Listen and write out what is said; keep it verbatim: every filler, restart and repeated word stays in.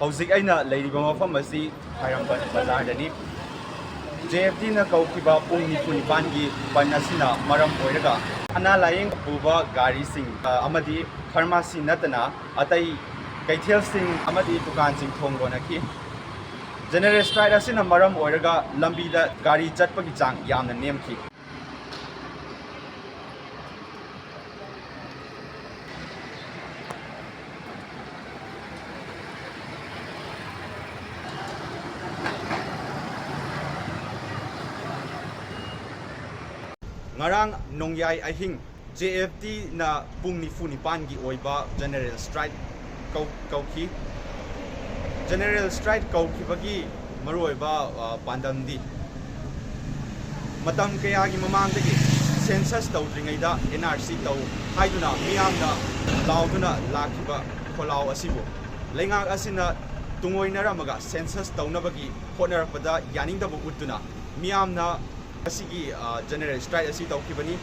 ꯍꯧꯖꯤꯛ ꯑꯩꯅ ꯂꯩꯔꯤꯕ ꯃꯐꯝ ꯑꯁꯤ ꯈ꯭ꯋꯥꯏꯔꯝꯕꯟ ꯕꯖꯥꯔꯗꯅꯤ꯫ ꯖꯦ ꯑꯦꯐ ꯇꯤꯅ ꯀꯧꯈꯤꯕ ꯄꯨꯡ ꯅꯤꯐꯨ ꯅꯤꯄꯥꯟꯒꯤ ꯕꯟ ꯑꯁꯤꯅ ꯃꯔꯝ ꯑꯣꯏꯔꯒ ꯑꯅꯥ ꯂꯥꯌꯦꯡ ꯄꯨꯕ ꯒꯥꯔꯤꯁꯤꯡ, ꯑ, ꯑꯃꯗꯤ ꯐꯥꯔꯃꯥꯁꯤ ꯅꯠꯇꯅ ꯑꯇꯩ ꯀꯩꯊꯦꯜꯁꯤꯡ ꯑꯃꯗꯤ ꯗꯨꯀꯥꯟꯁꯤꯡ ꯊꯣꯡ ꯂꯣꯟꯅꯈꯤ꯫ ꯖꯦꯅꯔꯦꯜ ꯁ꯭ꯇ꯭ꯔꯥꯏꯛ ꯑꯁꯤꯅ ꯃꯔꯝ ꯑꯣꯏꯔꯒ ꯂꯝꯕꯤꯗ ꯒꯥꯔꯤ ꯆꯠꯄꯒꯤ ꯆꯥꯡ ꯌꯥꯝꯅ ꯅꯦꯝꯈꯤ꯫ ꯉꯔꯥꯡ ꯅꯣꯡꯌꯥꯏ ꯑꯍꯤꯡ ꯖꯦ ꯑꯦꯐ ꯇꯤꯅ ꯄꯨꯡ ꯅꯤꯐꯨ ꯅꯤꯄꯥꯟꯒꯤ ꯑꯣꯏꯕ ꯖꯦꯅꯔꯦꯜ ꯁ꯭ꯇ꯭ꯔꯥꯏꯛ ꯀꯧ-, ꯀꯧꯈꯤ꯫ ꯖꯦꯅꯔꯦꯜ ꯁ꯭ꯇ꯭ꯔꯥꯏꯛ ꯀꯧꯈꯤꯕꯒꯤ ꯃꯔꯨꯑꯣꯏꯕ, ꯑ, ꯄꯥꯟꯗꯝꯗꯤ ꯃꯇꯝ ꯀꯌꯥꯒꯤ ꯃꯃꯥꯡꯗꯒꯤ ꯁꯦꯟꯁꯁ ꯇꯧꯗ꯭ꯔꯤꯉꯩꯗ ꯑꯦꯟ ꯑꯥꯔ ꯁꯤ ꯇꯧ ꯍꯥꯏꯗꯨꯅ ꯃꯤꯌꯥꯝꯅ ꯂꯥꯎꯗꯨꯅ ꯂꯥꯛꯈꯤꯕ ꯈꯣꯜꯂꯥꯎ ꯑꯁꯤꯕꯨ ꯂꯩꯉꯥꯛ ꯑꯁꯤꯅ ꯇꯨꯡꯑꯣꯏꯅꯔꯝꯃꯒ ꯁꯦꯟꯁꯁ ꯇꯧꯅꯕꯒꯤ ꯍꯣꯠꯅꯔꯛꯄꯗ ꯌꯥꯅꯤꯡꯗꯕ ꯎꯠꯇꯨꯅ ꯃꯤꯌꯥꯝꯅ ꯉꯁꯤꯒꯤ, ꯑ, ꯖꯦꯅꯔꯦꯜ ꯁ꯭ꯇ꯭ꯔꯥꯏꯛ ꯑꯁꯤ ꯇꯧꯈꯤꯕꯅꯤ꯫